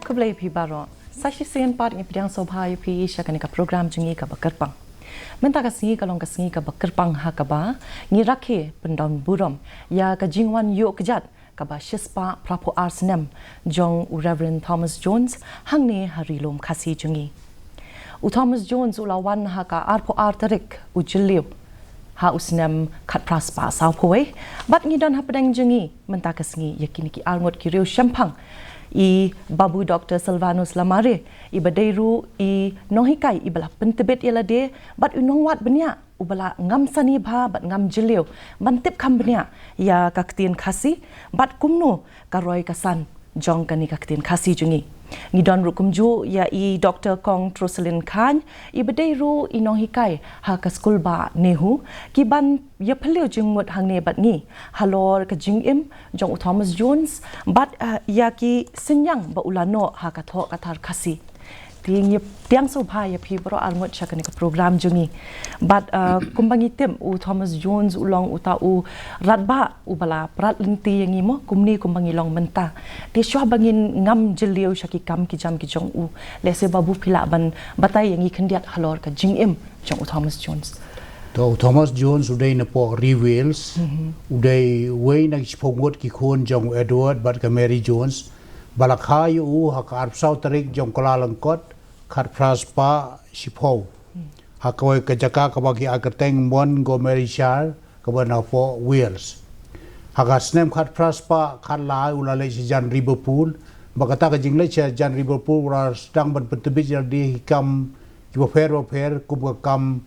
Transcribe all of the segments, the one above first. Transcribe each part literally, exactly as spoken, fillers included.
Khublei phi baroh. Sa shisien pat ngi pdiang sngewbha ïa phi sha kane ka program jong ngi kaba kyrpang. Mynta ka sngi ka long ka sngi kaba kyrpang ha kaba ngi rakhe pyndon burom ïa ka jingwan ïoh kjat kaba shispah phraphew ar snem jong u Reverend Thomas Jones hangne ha Ri Lum Khasi jong ngi. U Thomas Jones u la wan ha ka arphew ar tarik u Jylliew ha u snem khatphra spah sawphew wei. Bad ngi don hapdeng jong ngi mynta ka sngi ïa kine ki arngut ki riew shemphang, i Babu Doctor Sylvanus Lamare, iba dei ruh i nonghikai iba la pyntbit ïa lade bad u nongwad bniah uba la ngam sani bha bad ngam jylliew ban tip kham bniah ïa ka ktien Khasi bad kumno ka roi ka san jong kane ka ktien Khasi jong ngi. Ngi don ruh kumjuh ïa i Doctor Kong Troselin Chyne, iba dei ruh i nonghikai ha ka skul bah NEHU, ki ban ïaphylliew jingmut hangne bad ngi halor ka jingim jong u Thomas Jones bad, eh, ïa ki synñiang ba u la noh ha ka thoh ka thar Khasi. Te ngi pdiang sngewbha ïa phi baroh arngut sha kane ka program jong ngi. Bad, eh, kumba ngi tip u Thomas Jones u long uta u radbah uba la prat lynti ïa ngi mo, kumne kumba ngi long mynta. Te shuwa ba ngin ngam jylliew sha ki kam ki jam ki jong u, lehse Babu phi lah ban batai ïa ngi khyndiat halor ka jingim jong u Thomas Jones. To, u Thomas Jones u dei napoh Ri Wales, u dei uwei na ki shiphew ngut ki khun jong u Edward bad ka Mary Jones, ba la kha ïa u ha ka arphew saw tarik jong u Kyllalyngkot, khatphra spah shiphew, ha kawei ka jaka kaba ki ai kyrteng Montgomeryshire, kaba napoh Wales. Ha ka snem khatphra spah khatlai u la leit sha jan Liverpool, bad kata ka jingleit sha jan Liverpool u la sdang ban pyntbit ïa lade ki kam kiba pher bapher, kum ka kam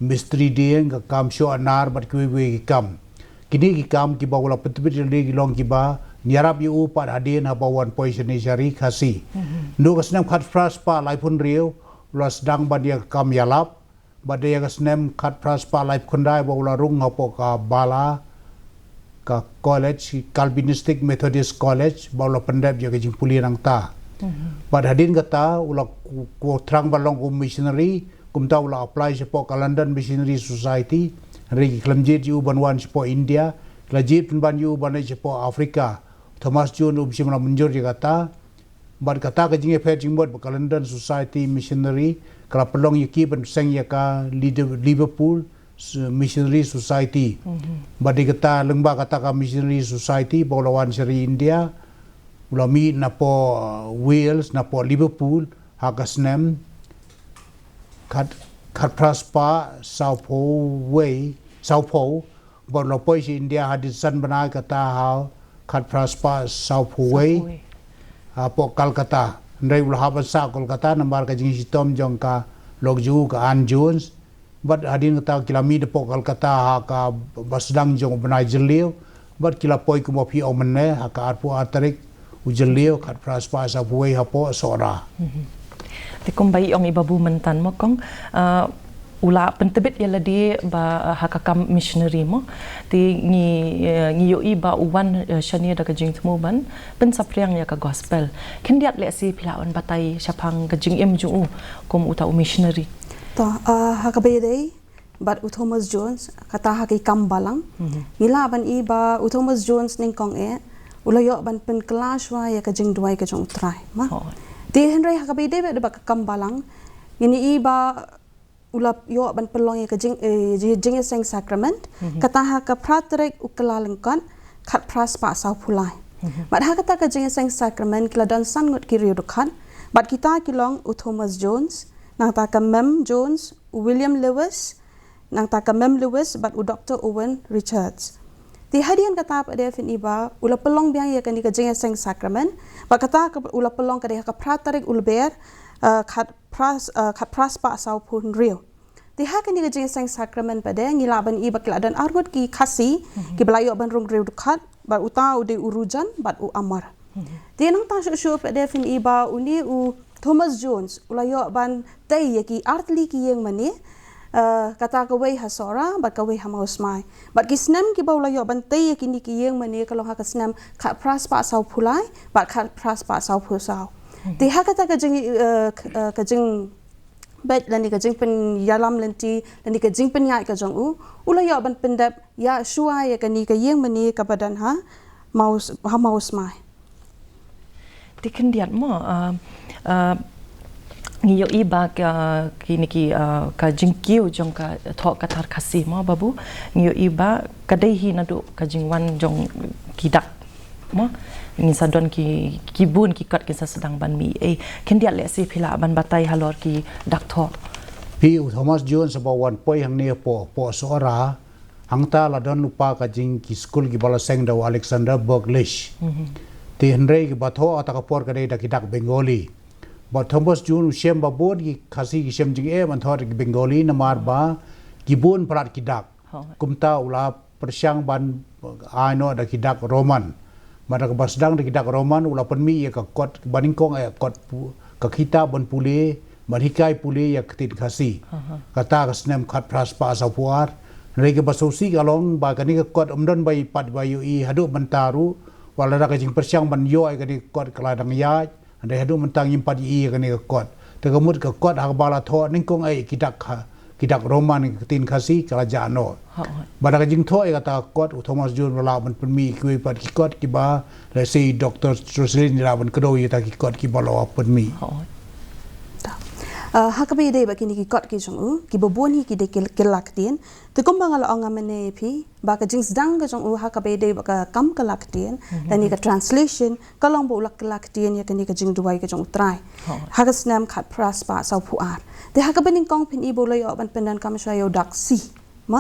mistri dieng, ka kam shoh anar bad kiwei kiwei ki kam. Kine ki kam kiba u la pyntbit ïa lade ki long kiba ïarap ïa u pat hadien haba u wan poi shane sha Ri Khasi. Naduh ka snem khatphra spah laiphew hynriew u la sdang ban ïa ka kam ïalap, bad ïa ka snem khatphra spah laiphew khyndai ba u la rung hapoh ka Bala, ka college, Calvinistic Methodist College, ba u la pyndep ïa ka jingpule nangta. Bad hadien kata u la ku-, ku thrang ban long kum missionary, kumta u la apply shapoh ka London Missionary Society, hynrei ki khlem jied ïa u ban wan shapoh India, ki la jied pynban ïa u ban leit shapoh Africa. Thomas Jones um shym la mynjur ïa kata, bad kata ka jingïapher jingmut bad ka London Society Missionary, ka la pynlong ïa ki ban seng ïa ka Lider-, Liverpool s-, Missionary Society. Bad dei kata lyngba kata ka Missionary Society ba u la wan sha ri India, u la mih napoh, uh, Wales, napoh Liverpool, ha ka snem khat, khatphra spah sawphew wei, sawphew, bad u la poi sha India hadien san bnai kata ha khatphra spah sawphew wei, sawphew wei, hapoh Calcutta. Hynrei u la hap ban sah Kolkata namar ka jingshitom jong ka lok jong u ka Ann Jones. Bad hadien kata ki la mih napoh Kolkata ha kaba sdang jong u bnai Jylliew. Bad ki la poi kumba phi ong mynne ha ka arphew ar tarik u Jylliew khatphra spah sawphew wei hapoh Sohra. Te kumba i ong i Babu mynta mo Kong, ah, u la pyntbit ïa lade ba, ah, ha ka kam missionary mo. Te ngi, eh, ngi ïohi ba u wan, eh, shane da ka jingthmu ban pynsaphriang ïa ka gospel. Khyndiat lehse phi lah ban batai shaphang ka jingim jong u kum uta u missionary. To, ah, ha kaba ïadei bad u Thomas Jones, kata ha ki kam balang. Ngi lah ban i ba u Thomas Jones nyngkong eh u la ïoh ban pynkylla shuwa ïa ka jingduwai ka jong u Trai, mo. Te hynrei ha kaba ïadei bad ka kam balang, ngin i ba u la ïoh ban pynlong ïa ka jing, eh, ji-, jingïaseng sakrament, kata ha ka phra tarik u Kyllalyngkot, khatphra spah sawphew lai. Bad ha kata ka jingïaseng sakrament ki la don san ngut ki riewdukhat, bad kita ki long u Thomas Jones, nangta ka Mem Jones, u William Lewis, nangta ka Mem Lewis bad u Doktor Owen Richards. Te hadien kata pat de phin i ba u la pynlong biang ïa kane ka jingïaseng sakrament, bad kata ka u la pynlong ka dei ha ka phra tarik u Lber, eh, khatphra, eh, khatphra spah sawphew hynriew. Te ha kane ka jingïaseng sakrament pat de ngi lah ban i ba ki la don arngut ki Khasi kiba la ïoh ban rung riewdukhat, bad uta u dei u Rujan bad u Amar. Te nangta shuh shuh pat de phin i ba une u Thomas Jones u la ïoh ban tei ïa ki artylli ki ïing mane, eh, kata kawei ha Sohra bad kawei ha Mawsmai. Bad ki snem kiba u la ïoh ban tei ïa kine ki ïing mane ka long ha ka snem khatphra spah sawphew lai bad khatphra spah sawphew saw. Te ha kata ka jing, eh, k-, eh, ka jing bad lane ka jingpynïalam lynti lane ka jingpynïaid ka jong u, u la ïoh ban pyndep ïa shuwa ïa kane ka ïing mane kaba don ha Maws-, ha Mawsmai. Te khyndiat mo, ah, ah, ngi ïohi ba ka, kine ki, ah, ka jingkiew jong ka thoh ka tar Khasi mo Babu, ngi ïohi ba ka dei hi naduh ka jingwan jong ki dak mo. Ngin sa don ki, ki bun ki kot kin sa sdang ban mih. Eh, khyndiat lehse phi lah ban batai halor ki dak thoh. Phi u Thomas Jones ba wan poi hangne hapoh, hapoh Sohra, hangta la don lypa ka jing ki skul kiba la seng da u Alexander Berglich. Te hynrei kiba thoh ha kata ka por ka dei da ki dak Bengali. Bad Thomas Jones u shem ba bun ki Khasi ki shem jingeh ban thoh da ki Bengali namar ba ki bun palat ki dak. Kumta u la pyrshang ban ai noh da ki dak Roman. Bad da kaba sdang da ki dak Roman u la pynmih ïa ka kot ba nyngkong, eh, kot pu-, ka kitab ban pule, ban hikai pule ïa ka ktien Khasi. Kata ka snem khatphra spah sawphew ar. Hynrei kaba sngewsih ka long ba kane ka kot ym don ba i pat ba ïohi haduh mynta ruh. Wat la da ka jingpyrshang ban ïoh ïa kane ka kot ka la dang ïaid. Hynrei haduh mynta ngim pat ïohi ïa kane ka kot. Te ka mut ka kot ha kaba la thoh nyngkong eh ki dak ha, ki dak Roman ka ktien Khasi ka la jah noh. Bad da ka jingthoh ïa kata ka kot u Thomas Jones u la lah ban pynmih kiwei pat ki kot kiba lehse i Doktor Roselyn i lah ban kdew ïa kita ki kot kiba la pynmih. Ah, ha kaba ïadei bad kine ki kot ki jong u, kiba bun hi ki dei ki, ki la ktien. Te kumba nga la ong mynne ïa phi, ba ka jingsdang ka jong u ha kaba ïadei bad ka kam ka la ktien, lane ka translation, ka long ba u la kylla ktien ïa kane ka jingduwai ka jong U Trai. Ha ka snem khatphra spah sawphew ar. Te ha kaba nyngkong phin i ba u la ïoh ban pyndonkam shuwa ïa u dak C. Mo?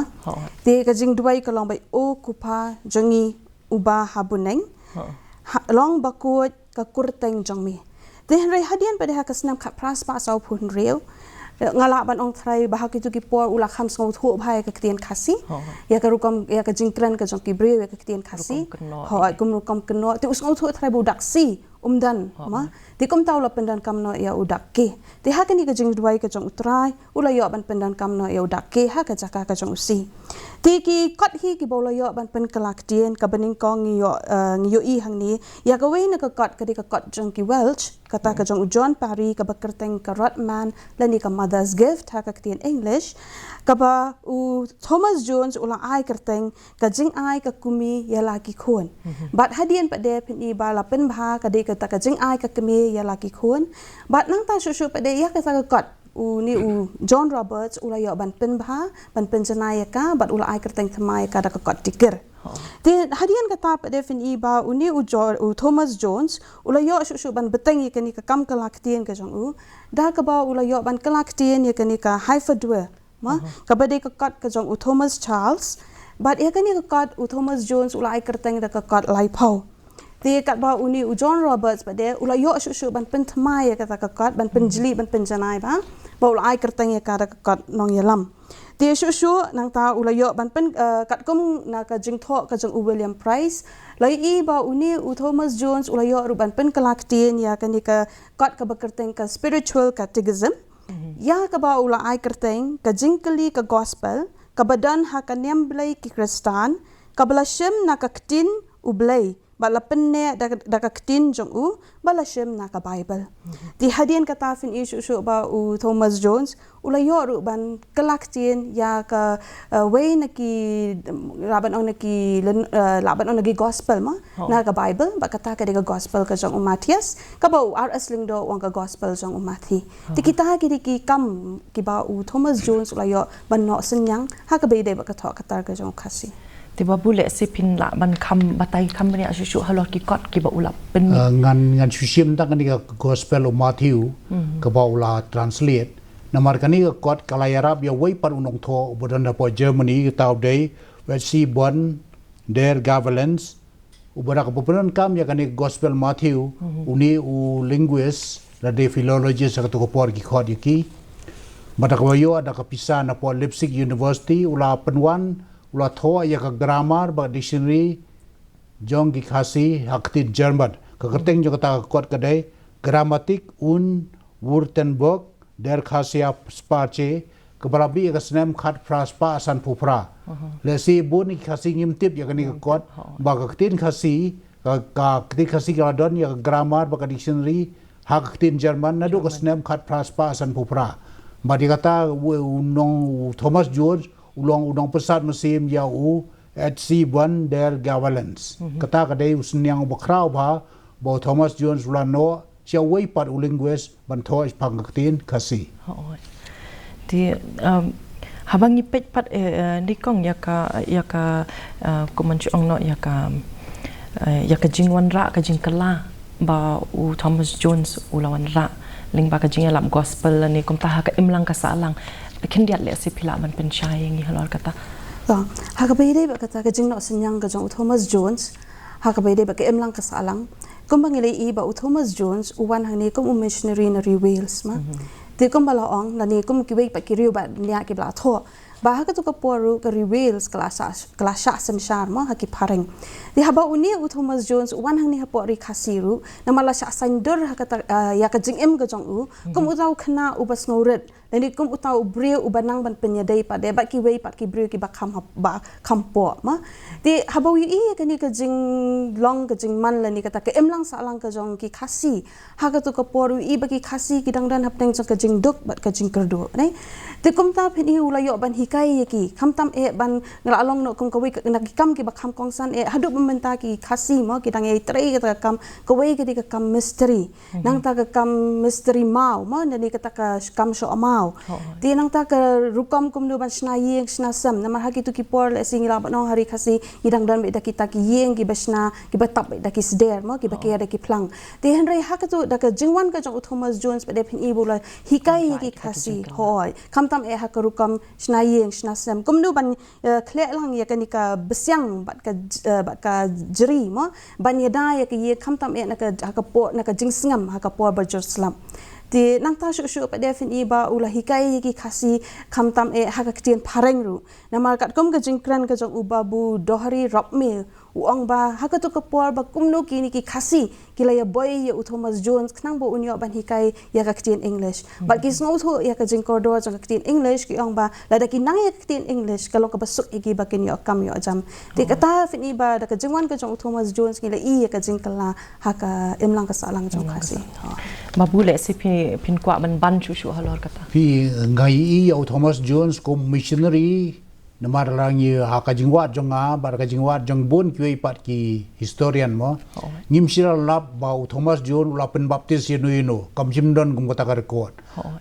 Te ka jingduwai ka long ba, O Ko Pa jong ngi uba ha bneng, ha, long ba khuid ka kyrteng jong me. Te hynrei hadien pat de ha ka snem khatphra spah sawphew hynriew, eh, nga lah ban ong trai ba ha kito ki por u la kham sngewthuh bha ïa ka ktien Khasi. Ïa ka rukom, ïa ka jingkren ka jong ki briew ïa ka ktien Khasi. Kum rukom kynnoh. Te u sngewthuh trai ba u dak C um don, mo. Te kumta u la pyndonkam noh ïa u dak K. Te ha kane ka jingduwai ka jong U Trai, u la ïoh ban pyndonkam noh ïa u dak K ha ka jaka ka jong u C. Te ki kot hi kiba u la ïoh ban pynkylla ktien, kaba nyngkong ngi ïoh, eh, ngi ïohi hangne, ïa kawei na ka kot ka dei ka kot jong ki Welsh, kata ka jong u John Parry kaba kyrteng ka Rhodman, lane ka Mother's Gift ha ka ktien English, kaba u Thomas Jones u la ai kyrteng ka jingai ka kmie ïa la ki khun. Bad hadien pat de phin i ba la pynbha ka dei kata ka jingai ka kmie ïa la ki khun. Bad nangta shuh shuh pat de ïa kata ka kot, une u John Roberts u la ïoh ban pynbha, ban pynjanai ïa ka, bad u la ai kyrteng thymmai ïa ka da ka kot Tikir. Te hadien kata pat de phin i ba une u Jo-, u Thomas Jones u la ïoh shuh shuh ban bteng ïa kane ka kam kylla ktien ka jong u, da kaba u la ïoh ban kylla ktien ïa kane ka Hyfordwr, mo, kaba dei ka kot ka jong u Thomas Charles. Bad ïa kane ka kot u Thomas Jones u la ai kyrteng da ka kot Laiphew. Te katba une u John Roberts pat de u la ïoh shuh shuh ban pynthymmai ïa kata ka kot, ban pynjli, ban pynjanai ba, ba u la ai kyrteng ïa ka da ka kot Nongïalam. Te shuh shuh nangta u la ïoh ban pyn, eh, katkum na ka jingthoh ka jong u William Pryce, la ïohi ba une u Thomas Jones u la ïoh ruh ban pynkylla ktien ïa kane ka kot kaba kyrteng ka Spiritual Catechism. Ïa kaba u la ai kyrteng ka jingkylli ka Gospel, kaba don ha ka niam Blei ki Khristan, kaba la shim na ka ktien U Blei, bad la pynneh da, da ka ktien jong u, bad la shim na ka Baibl. Te hadien kata phin i shuh shuh ba u Thomas Jones u la ïoh ruh ban kylla ktien ïa ka, eh, wei na ki, lah ban ong na ki, eh, lah ban ong na ki Gospel, mo, na ka Baibl, bad kata ka dei ka Gospel ka jong u Mathaios, kaba u R S Lyngdoh u ong ka Gospel jong u Mathi. Te kita ki dei ki kam kiba u Thomas Jones u la ïoh ban noh synñiang ha kaba ïadei bad ka thoh ka tar ka jong u Khasi. Te Babu, lehse phin lah ban kham batai kham bniah shuh shuh halor ki kot kiba u la pynmih. Ah, ngan, ngan shu shim tang kane ka Gospel u Matthew, kaba u la translate. Namar kane ka kot ka la ïarap ïa uwei pat u nongthoh uba don hapoh Germany, kata u dei u H C von der Gavelens, uba da kaba pyndonkam ïa kane ka Gospel Matthew, une u linguist lane philologist ha kato ka por ki khot ïa ki. Bad da kaba ïoh da ka pisa napoh Leipzig University, u la pynwan, u la thoh ïa ka grammar bad dictionary jong ki Khasi ha ka ktien German. Ka kyrteng jong kata ka kot ka dei Grammatik und Württemberg der Khasi Sprache, kaba la bih ïa ka snem khatphra spah sanphew phra. Lehse bun ki Khasi ngim tip ïa kane ka kot, ba ka ktien Khasi, ka, ka ktien Khasi ka la don ïa ka grammar bad ka dictionary ha ka ktien German naduh ka snem khatphra spah sanphew phra. Bad ïa kata u, u nong u Thomas Jones u long u nongpynsad mynsiem ïa u H C von der Gawalenz. Kata ka dei u synñiang uba khraw bha ba u Thomas Jones u la noh sha uwei pat u linguist ban thoh shaphang ka ktien Khasi. Hooid. Te, um, haba ngi peit pat, eh, eh, nyngkong ïa ka, ïa ka, eh, kumno shu ong noh ïa ka, eh, ïa ka jingwanrah ka jingkylla ba u Thomas Jones u la wanrah lyngba ka jingïalap gospel lane kumta ha ka imlang ka sahlang. Khyndiat lehse phi lah ban pynshai ïa ngi halor kata. To, ha kaba ïadei bad kata ka jingnoh synñiang ka jong u Thomas Jones, ha kaba ïadei bad ka imlang ka sahlang. Kumba ngi la ïohi ba u Thomas Jones u wan hangne kum u missionary na ri Wales ma. Te kumba la ong lane kum kiwei pat ki riew ba dang kiba la thoh ba ha kato ka por ruh ka ri Wales ka la shah, ka la shah synshar ma ha ki phareng. Te haba une u Thomas Jones u wan hangne hapoh ri Khasi ruh namar la shah saiñdur ha kata, ah, ïa ka jingim ka jong u kum uta u khynnah uba sngewrit. Lane kum uta u briew uba nang ban pynïadei pat de bad kiwei pat ki briew kiba kham hap, ba kham poh ma. Te haba u ïohi ïa kane ka jinglong ka jingman lane kata ka imlang sahlang ka jong ki Khasi ha kato ka por u ïohi ba ki Khasi ki dang don hapdeng jong ka jingduk bad ka jingkyrduh ne. Te kumta phin ïohi u la ïoh ban hikai ïa ki khamtam eh ban, nga la long noh kum kawei ka, na ki kam kiba kham kongsan eh haduh ba mynta ki Khasi ma ki dang ïai trei kata ka kam, kawei ka dei ka kam mistri. Nangta ka kam mistri maw ma, lane kata ka kam shoh maw. Te nangta ka rukom kumno ban shna ïing shna sem namar ha kito ki por lehse ngi lah ban ong ha ri Khasi ngi dang don beit da kita ki ïing kiba shna, kiba tap beit da ki sder ma, kiba ker da ki phlang. Te hynrei ha kato da ka jingwan ka jong u Thomas Jones pat de phin ïohi ba u la hikai ïa ki Khasi. Hooid. Khamtam eh ha ka rukom shna ïing shna sem kumno ban, eh, khleh lang ïa kane ka bsiang bad ka j-, eh, bad ka jri ma. Ban ïada ïa ka ïing khamtam eh na ka, ha ka por, na ka jingsngem ha ka por ba jur slap. Te nangta shuh shuh pat de phin ïohi ba u la hikai ïa ki Khasi khamtam eh ha ka ktien phareng ruh. Namar katkum ka jingkren ka jong u Babu Dohri Rapmil u ong ba ha kato ka por ba kumno kine ki Khasi ki la ïaboi ïa u Thomas Jones khnang ba un ïoh ban hikai ïa ka ktien English. Bad ki sngewthuh ïa ka jingkordor jong ka ktien English ki ong ba lada ki nang ïa ka ktien English ka long kaba suk ïa ki ba kin ïoh kam ïoh jam. Te kata phin ïohi ba da ka jingwan ka jong u Thomas Jones ngi la ïohi ïa ka jingkylla ha ka imlang ka sahlang jong Khasi. Babu lehse phi, phin kwah ban ban shuh shuh halor kata. Phi, nga ïohi ïa u Thomas Jones kum missionary. Namar la ngi ha ka jingwad jong nga bad ka jingwad jong bun kiwei pat ki historian mo. Ngim shym la lap ba u Thomas Jones u la pynbaptis ïano ïano, kam shym don kum kata ka record.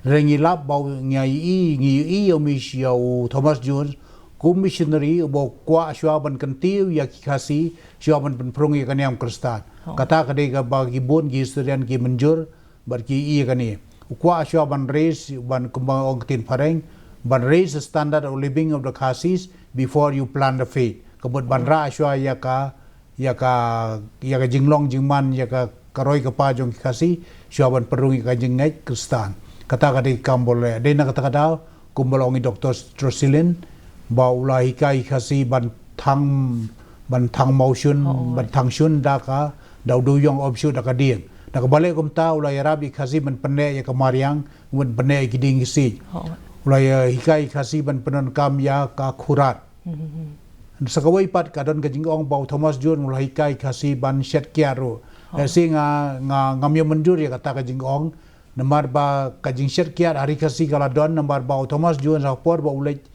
Hynrei ngi lap ba u, ngi ïohi, ngi ïohi ïa u mis-, ïa u Thomas Jones kum missionary uba u kwah shuwa ban kyntiew ïa ki Khasi shuwa ban pynphrung ïa ka niam Khristan. Kata ka dei kaba ki bun ki historian ki mynjur. Bad ki ïohi ïa kane. U kwah shuwa ban raise, ban kumba ong ktien phareng, ban raise the standard of living of the Khasis before you plant the faith. Ka mut ban rah shuwa ïa ka, ïa ka, ïa ka jinglong jingman, ïa ka, ka roi ka par jong ki Khasi, shuwa ban pynrung ïa ka jingngeit Khristan. Kata ka dei ka kam ba u leh. Dei na kata ka daw, kumba la ong i Doktor Trosilin, ba u la hikai Khasi ban thang, ban thang mawshun, ban thang shun da ka, da u dewïong ym shu da ka dieng. Da kaba leh kumta u la ïarap ïa Khasi ban pynneh ïa ka mariang, ban pynneh ïa ki dieng ki siej. U la ïa hikai Khasi ban pyndonkam ïa ka khurat. Sa kawei pat ka don ka jingong ba u Thomas Jones u la hikai Khasi ban shet kiad ruh. Lehse nga, nga, ngam ïa mynjur ïa kata ka jingong. Namar ba ka jingshet kiad ha ri Khasi ka la don, namar ba u Thomas Jones ha ka por ba u leit,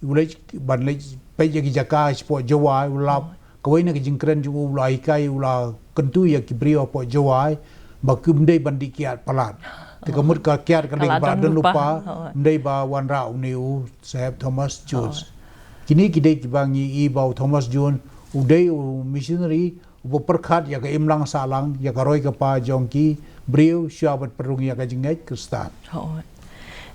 u leit ban leit peit ïa ki jaka shapoh Jowai, u lap kawei na ka jingkren jong u, u la hikai, u la kyntu ïa ki briew hapoh Jowai ba kim dei ban dih kiad palat. Te ka mut ka kiad ka dei ba don lypa, ym dei ba wanrah une u Saheb Thomas Jones. Kine ki dei kiba ngi ïohi ba u Thomas Jones u dei u missionary uba pyrkhat ïa ka imlang sahlang, ïa ka roi ka par jong ki briew shuwa ban pynrung ïa ka jingngeit Khristan.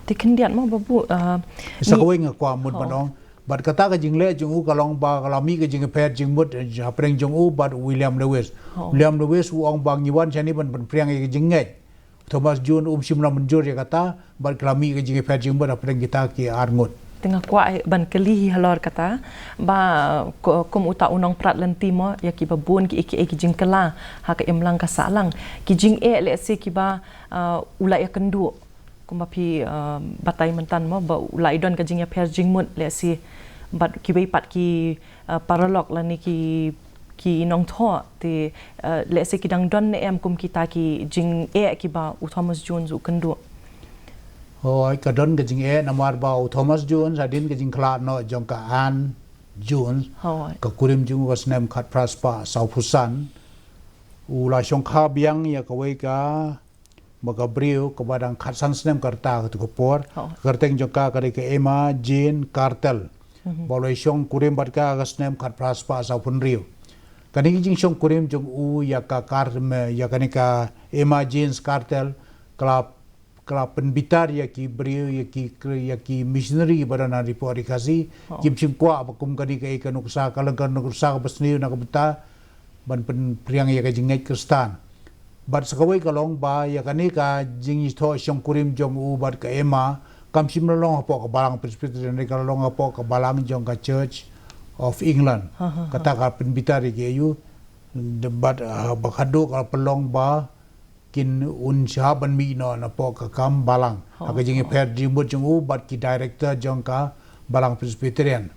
Te khyndiat mo Babu, ah, sa kawei nga kwah mut ban ong. Bad kata ka jingleh jong u ka long ba ka la mih ka jingïapher jingmut, eh, hapdeng jong u bad William Lewis. William Lewis u ong ba ngi wan shane ban pynphriang ïa ka jingngeit. Thomas Jones um shym la mynjur ïa kata, bad ka la mih ka jingïapher jingmut hapdeng kita ki arngut. Te nga kwah ban kylli hi halor kata ba, ko-, kum uta u nongprat lynti mo, ïa kiba bun ki, ki, ki jingkylla ha ka imlang ka sahlang, ki jingeh lehse kiba, uh, u la ïakynduh, kumba phi, uh, batai myntan mo, ba u la i don ka jingïapher jingmut lehse bad kiwei pat ki, uh, paralok lane ki, ki nongthoh, te, uh, lehse ki dang don ne em kum kita ki jingeh kiba u Thomas Jones u kynduh? Hooid, ka don ka jingeh namar ba u Thomas Jones, hadien ka jingkhlad noh jong ka Ann Jones, hooid, ka kurim jong u ka snem khatphra spah sawphew san, u la shongkha biang ïa kawei ka, ba ka briew kaba dang khatsan snem ka rta katto ka por. Hooid. Ka kyrteng jong ka ka dei ka Emma Jean Cartel. Mhm. Ba u la shongkurim bad ka ka snem khatphra spah sawphew hynriew. Kane ka jingshongkurim jong u ïa ka Car-, me, ïa kane ka Emma Jean Cartel, ka la, ka la pynbitar ïa ki briew, ïa ki, ïa ki missionary ba don ha Ri Phuh Ri Khasi. Oh. Kim shym kwah ba kum kane kaei ka nuksa, ka long ka nuksa kaba sniew na ka bynta ban pynphriang ïa ka jingngeit Khristan. Bad sa kawei ka long ba ïa kane ka jingïathoh shongkurim jong u bad ka Emma, kam shym la long hapoh ka Balang Presbyterian, ka la long hapoh ka balang jong ka Church of England. Ha, ha, ha. Kata ka pynbitar ïa ki ïa u, bad, ah, ba khadduh ka la pynlong ba kin, un shah ban mih noh napoh ka kam balang. Ha, ha ka jingïapher jingmut jong u bad ki director jong ka Balang Presbyterian.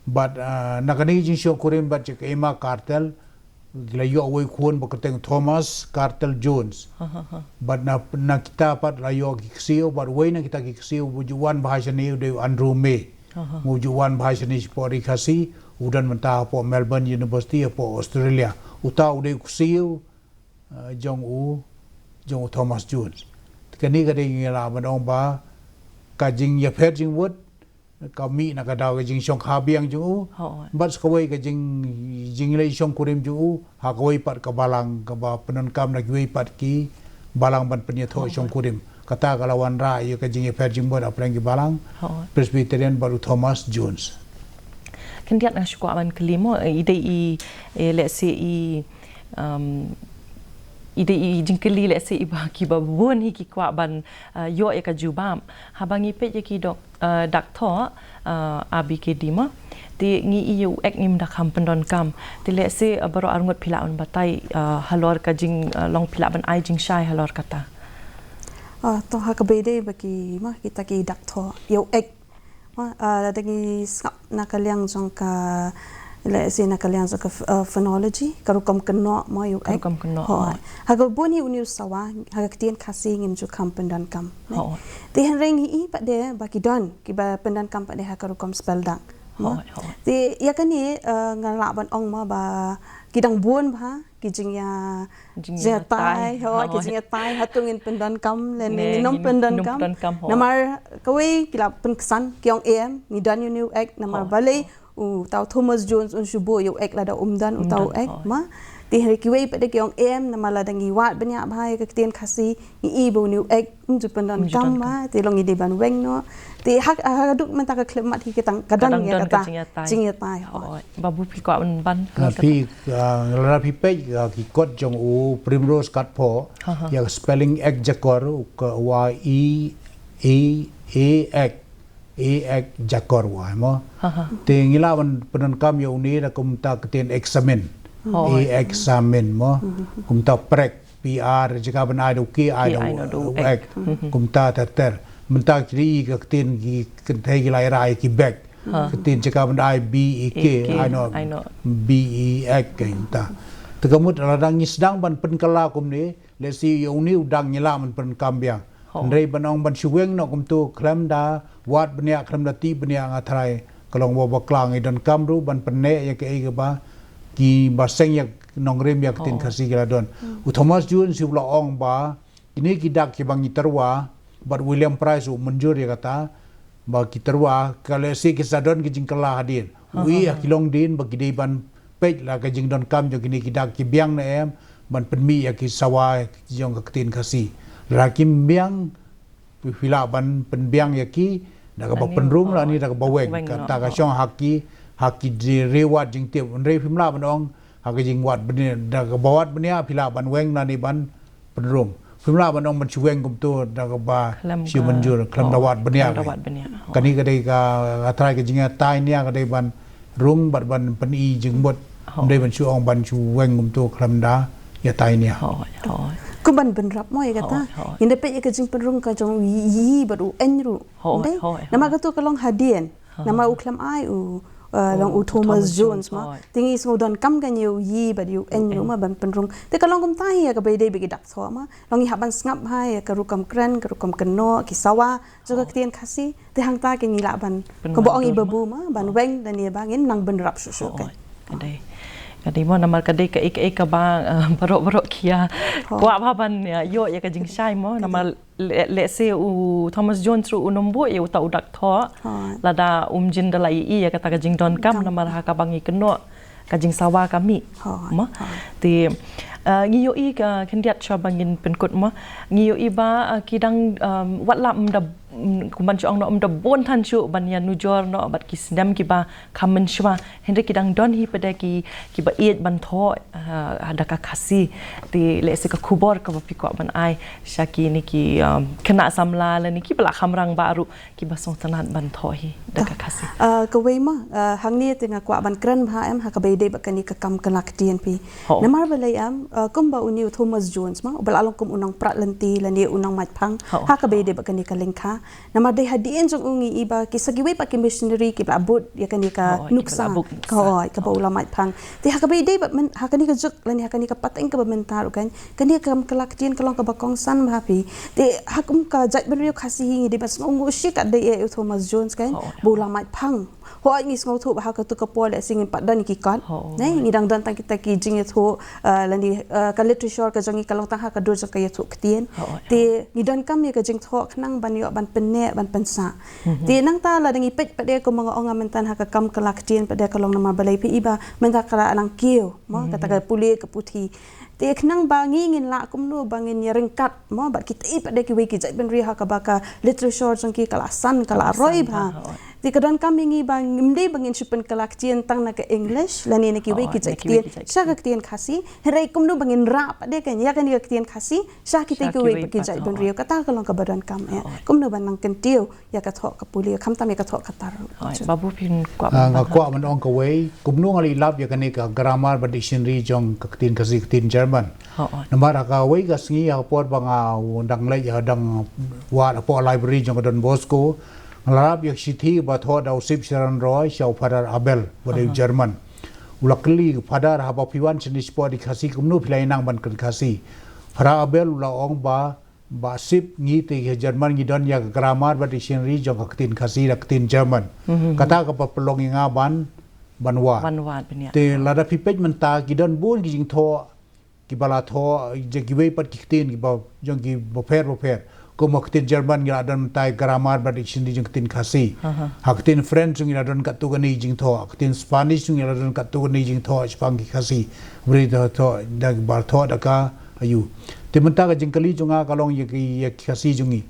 Bad, ah, na kane ka jingshongkurim bad jong ka Emma Cartel, ki la ïoh uwei u khun ba kyrteng Thomas Cartel Jones. Ha, ha, ha. Bad na, na kita pat la ïoh ki ksiew, bad uwei na kita ki ksiew uba ju wan bha shane u dei u Andrew May. Ha, ha. U ju wan bha shane shapoh Ri Khasi, u don mynta hapoh Melbourne University hapoh Australia. Uta u dei u ksiew, ah, jong u, jong u Thomas Jones. Kane ka dei ngi lah ban ong ba ka jingïapher jingmut ka mih na ka daw ka jingshongkha biang jong u. Hooid. Bad sa kawei ka jing, jingleit shongkurim jong u ha kawei pat ka balang kaba pyndonkam na kiwei pat ki balang ban pynïathoh, hooid, shongkurim. Kata ka la wanrah ïa ka jingïapher jingmut hapdeng ki balang, hooid, Presbyterian bad u Thomas Jones. Khyndiat nga shu kwah ban kylli mo, eh, i dei i, eh, lehse i, um, i dei i jingkylli lehse iba kiba bun hi ki kwah ban, eh, ïoh ïa ka jubab. Haba ngi peit ïa ki dok, eh, dak thoh, eh, A B K D mo, te ngi i ïa u Ek ngim da kham pyndonkam. Te lehse, eh, baroh arngut phi lah ban batai, eh, halor ka jing, eh, long phi lah ban ai jingshai halor kata. Ah, to ha kaba ïadei bad ki, mo, kita ki dak thoh ïa u Ek. Mo, ah, lada ngi sngap na ka liang jong ka, lehse na ka liang jong ka ph-, ah, phonology, ka rukom kynnoh mo ïa u Ek. Ka rukom kynnoh, hooid, hooid. Ha kaba bun hi une u sawa, ha ka ktien Khasi ngim ju kham pyndonkam, ne? Hooid. Te hynrei ngi i pat de ba ki don kiba pyndonkam pat de ha ka rukom speldak, mo? Hooid, hooid. Te ïa kane, ah, nga lah ban ong mo ba ki dang bun bha ki jingïa, jingïatai, jingïatai, hooid, ki, hooid, jingïatai, hato ngin pyndonkam lane, ne, ngin nym, ngin nym pyndonkam, pyndonkam, hooid. Namar kawei ki la pynksan, ki ong em, ngi don ïa une u Ek, namar, hooid, balei, hooid, uta u Thomas Jones un shu buh ïa u Ek lada um don, um, uta u don, Ek, hooid, ma. Te hynrei kiwei pat de ki ong em, namar lada ngi wad bniah bha ïa ka ktien Khasi, ngi i ba une u Ek um ju pyndonkam, um ju pyndonkam, ma, te long ngi dei ban weng noh. Te ha, ha haduh mynta ka khyllipmat hi ka tang, ka don, ka dang ïa don ka kata jingïatai. Jingïatai, hooid. Hooid. Babu phi kwah ban ban, ah, halor kata? Phi, ah, lada phi peit, ah, ki kot jong u Primrose Katphoh, ha, ha, ïa ka spelling Ek Jakor, u ka wa i, i, e, Ek, e, Ek Jakor wa, mo? Ha, ha. Te ngi lah ban pyndonkam ïa une da kumta ka ktien examine. Hooid. E, examine, mo? Mhm. Kumta prek, P R, jaka ban ai da u K, ai, K, da u, ai da u, u Ek. Ek. Mhm. Kumta ter ter. Mynta ki dei ka ktien ki kynthei ki la ïarap ïa ki bek. Ha. Ka ktien jaka ban ai B E K, E K, ai noh, ai noh B E Ek, kumta. Te ka mut lada ngi sdang ban pynkylla kumne, lehse ïa une u dang ngi lah ban pyndonkam biang. Hooid. Hynrei ban ong ban shu weng noh kumto khlem da wad bniah, khlem da tih bniah, nga tharai ka long ba bakla. Ngi donkam ruh ban pynneh ïa kaei kaba kiba seng ïa nongrim ïa ka ktien, hooid, Khasi ki la don. Hmm. U Thomas Jones u la ong ba kine ki dak kiba ngi tyrwa, bad William Price u mynjur ïa kata, ba ki tyrwa, ka lehse ki sa don ki jingkylla hadien. Ha, u ïeh, ha, ha, ha ki longdien ba ki dei ban peit la ka jingdonkam jong kine ki dak ki biang ne em, ban pynmih ïa ki sawa jong ka ktien Khasi. Lada kim biang, phi lah ban pynbiang ïa ki da kaba, lane, pynrung, oh, lane da kaba weng. Weng, kata, oh, ka, oh, shong ha ki, ha ki jingriewad jingtip. Hynrei phim lah ban ong ha ka jingwad bniah, da kaba wad bniah phi lah ban weng lane ban pynrung. Phim lah ban ong ban shu weng kumto da kaba, khlem, shu mynjur, khlem, oh, da wad bniah, khlem da wad bniah. Kane ka dei ka, ka trai ka jingïatainia ka dei ban rung bad ban pyni jingmut. Hooid. Ym dei ban shu ong ban shu weng kumto khlem da ïatainia. Hooid, hooid. Kumban bynrap mo ïa kata. Hooid, hooid. Ynda peit ïa ka jingpynrung ka jong u Yi bad u Eng ruh. Hooid, hooid, hooid. Namar kato ka long hadien. Namar u khlem ai u, uh, long u Thomas Jones mo. Hooid. Te ngi sngew donkam kane ïa u Yi bad ïa u Eng ruh mo ban pynrung. Te ka long kumta hi ïa kaba ïadei bad ki dak thoh mo. Long ngi hap ban sngap bha ïa ka rukom kren, ka rukom kynnoh, ki sawa jong ka ktien Khasi. Te hangta ke ngi lah ban, kumba ong i Babu mo, ban weng da ne ba ngin nang bynrap shuh shuh. Hooid. Ka dei. Ka dei mo, namar ka dei kaei kaei kaba, uh, baroh baroh ki ïa kwah bha ban ïa ïoh ïa ka jingshai mo, namar le, lehse u Thomas Jones ruh un ym buh ïa uta u dak thoh. Hooid. Lada um jin da la ïohi ïa kata ka jingdonkam, namar ha kaba ngi kynnoh ka jingsawa ka mih. Hooid, mo. Hooid. Te, uh, ngi ïohi ka khyndiat shuwa ba ngin pynkut mo. Ngi ïohi ba, uh, ki dang, um, wat la ym da, um, kumban shu ong noh, ym da bun than shuh ban ïanujor noh bad ki snem kiba kham mynshuwa. Hynrei ki dang don hi pat de ki, kiba ïeit ban thoh, uh, da ka Khasi. Te lehse ka khubor kaba phi kwah ban ai sha kine ki, um, khynnah samla lane kiba la kham rangbah ruh kiba sngewtynnat ban thoh hi da ka Khasi. Ah, kawei mo, ah, hangne te nga kwah ban kren bha em ha kaba ïadei bad kane ka kam kylla ktien phi. Hooid. Namar balei em, ah, kumba une u Thomas Jones mo, uba la long kum u nongprat lynti lane u nongmaitphang. Hooid. Ha kaba ïadei bad kane ka lyngkha. Namar dei hadien jong u ngi i ba ki sa kiwei pat ki missionary kiba la bud ïa kane ka nuksa. Hooid, kiba la bud nuksa. Hooid, kaba u la maitphang. Te ha kaba ïadei bad myn-, ha kane ka juk lane ha kane ka pateng kaba mynta ruh kan. Kane ka kam kylla ktien ka long kaba kongsan bha phi. Te ha kum ka jaitbynriew Khasi hi ngi dei ban sngewthuh shi katdei ïa u Thomas Jones kan. Hooid. Ba u la maitphang. Hooid, ngi sngewthuh ba ha kato ka por lehse ngim pat don ki kot. Hooid. Ne, ngi dang don tang kita ki jingïathuh, uh, lane, uh, ka literature ka jong ngi ka long tang ha ka dur jong ka ïathuh ktien. Hooid. Te ngi donkam ïa ka jingthoh khnang ban ïoh ban pynneh ban pynsah. Mhm. Te nangta lada ngi peit pat de kumba nga ong mynta ha ka kam kylla ktien pat de ka long namar balei phi i ba mynta ka la nang kiew mo, kata ka pule ka puthi. Te khnang ba ngi ngin lah kumno ba ngin ïa ryngkat mo bad kita i pat de kiwei ki jaitbynriew ha kaba ka literature jong ki ka la san ka la roi bha. Te ka donkam ïa ngi ba ngim dei ba ngin shu pynkylla ktien tang na ka English lane na kiwei ki jait ktien sha ka ktien Khasi. Hynrei kumno ba ngin rah pat de kan ïa kane ka ktien Khasi sha kita kiwei pat ki jaitbynriew, kata ka long kaba donkam ïa. Kumno ban nang kyntiew ïa ka thoh ka pule, khamtam ïa ka thoh ka tar. Hooid, Babu phin kwah ban, ah, nga kwah ban ong kawei, kumno nga la lap ïa kane ka grammar bad dictionary jong ka ktien Khasi ktien German. Hooid. Namar ha kawei ka sngi ha ka por ba nga dang leit ïa dang wad hapoh library jong ka Don Bosco, nga la lap ïa ka shithi ba thoh da u Sip Sharon Roy sha u Father Abel ba dei u German. U la kylli, Father, haba phi wan shane shapoh, dei Khasi kumno phi la ïa nang ban kren Khasi? Father Abel u la ong ba Bah Sip, ngi te ha German ngi don ïa ka grammar bad dictionary jong ka ktien Khasi da ktien German. Mhm. Kata kaba pynlong ïa nga ban, ban wad. Ban wad, ban ïa. Te lada phi peit mynta ki don bun ki jingthoh kiba la thoh, jong kiwei pat ki ktien kiba jong ki bapher bapher. Kum ha ktien German ngi la don mynta grammar bad dictionary jong ka ktien Khasi. Aha. Ha ktien French ngi la don katto katne jingthoh. Ha ktien Spanish ngi la don katto katne jingthoh shaphang ki Khasi. Bri thoh, thoh, da bar thoh da ka Ayu. Te mynta ka jingkylli jong nga ka long ïa ki, ïa ki Khasi jong ngi.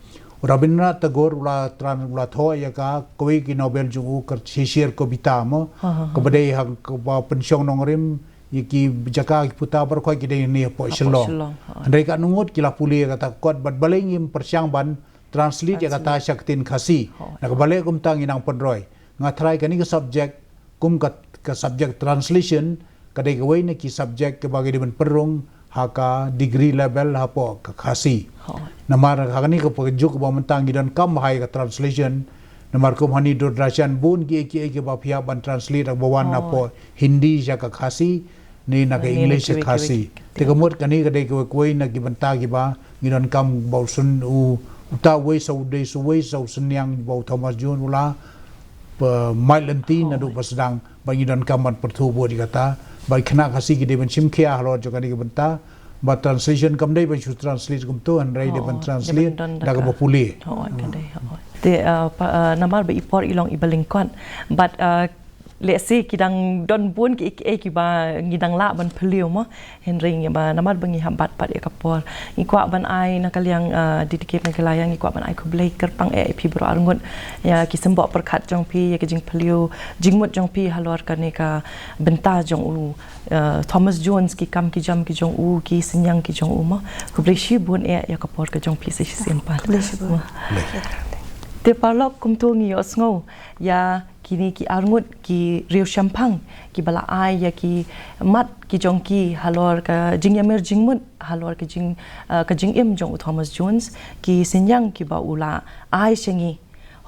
U Rabindranath Tagore u la tran, u la thoh ïa ka kawei ki novel jong u, ka Shisher Kobita mo. Ha, ha, ha. Kaba dei ha kaba pynshong nongrim ïa ki jaka ki puta baroh ki dei hangne hapoh Shillong. Hapoh Shillong, ha. Hynrei katno ngut ki la pule ïa kata ka kot bad balei ngim pyrshang ban translate ïa kata sha ka ktien Khasi. Translate. Ha. Na kaba leh kumta ngi nang pynroi. Nga tharai kane ka subject, kum ka, ka subject translation, ka dei kawei na ki subject kaba ngi dei ban pynrung ha ka degree level hapoh ka Khasi. Hooid. Namar ha kane ka por ka juk ba mynta ngi donkam bha ïa ka translation. Namar kum hangne Doordarshan bun kiei kiei kiba phi hap ban translate, ba wan napoh Hindi sha ka Khasi, ne na ka English sha ka Khasi. Te ka mut kane ka dei kawei kawei na ki bynta kiba ngi donkam ba u syn u, uta uwei sa u dei sa uwei sa u synñiang ba u Thomas Jones u la pynmih lynti naduh ba sdang, ba ngi donkam ban pyrthuh bud ïa kata, ba ki khynnah Khasi ki dei ban shim khia halor jong kane ka bynta, ba translation kam dei ban shu translate kumto, hynrei dei ban translate da kaba pule. Hooid, ka dei, hooid. Te, uh, pa, uh, namar ba i por i long iba lyngkot. But, uh, lehse ki dang don bun kiei kiei kiba ngi dang lah ban phylliew mo. Hynrei ngi ba namar ba ngi hap bat pat ïa ka por. Ngi kwah ban ai na ka liang, uh, D D K Meghalaya, ngi kwah ban ai khublei kyrpang eh ïa phi baroh arngut. Ïa ki symboh pyrkhat jong phi, ïa ki jingphylliew jingmut jong phi halor kane ka bynta jong u, uh, Thomas Jones, ki kam ki jam ki jong u, ki synñiang ki jong u mo. Khublei shibun eh ïa ka por ka jong phi sa shisien pat. Khublei shibun. Mo. Khublei. Te paralok, kumto ngi ïohsngew ïa kine ki arngut ki riewshemphang kiba la ai ïa ki mat ki jong ki halor ka jingïamir jingmut halor ka jing, uh, ka jingim jong u Thomas Jones, ki synñiang kiba u la ai sha ngi.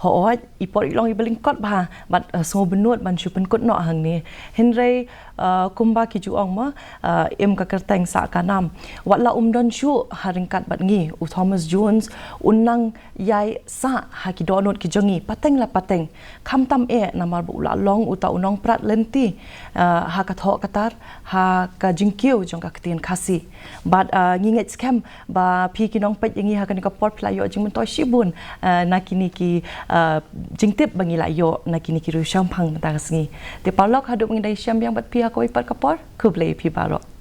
Hooid, i por i long iba lyngkot bha, bad, uh, sngewbynnud ban shu pynkut noh hangne. Hynrei, uh, kumba ki ju ong mo, uh, im ka kyrteng sah ka nam. Wat la um don shuh ha ryngkat bad ngi, u Thomas Jones un nang ïai sah ha ki dohnud ki jong ngi pateng la pateng. Khamtam eh namar ba u la long uta u nongprat lynti, uh, ha ka thoh ka tar, ha ka jingkiew jong ka ktien Khasi. Bad, uh, ngi ngeit skhem ba phi ki nongpeit ïa ngi ha kane ka por phi la ïoh jingmyntoi shibun, uh, na kine ki, uh, jingtip ba ngi la ïoh na kine ki riewshemphang mynta ka sngi. Te paralok, haduh ba ngin da ïashem biang bad phi ha kawei pat ka por, khublei phi baroh.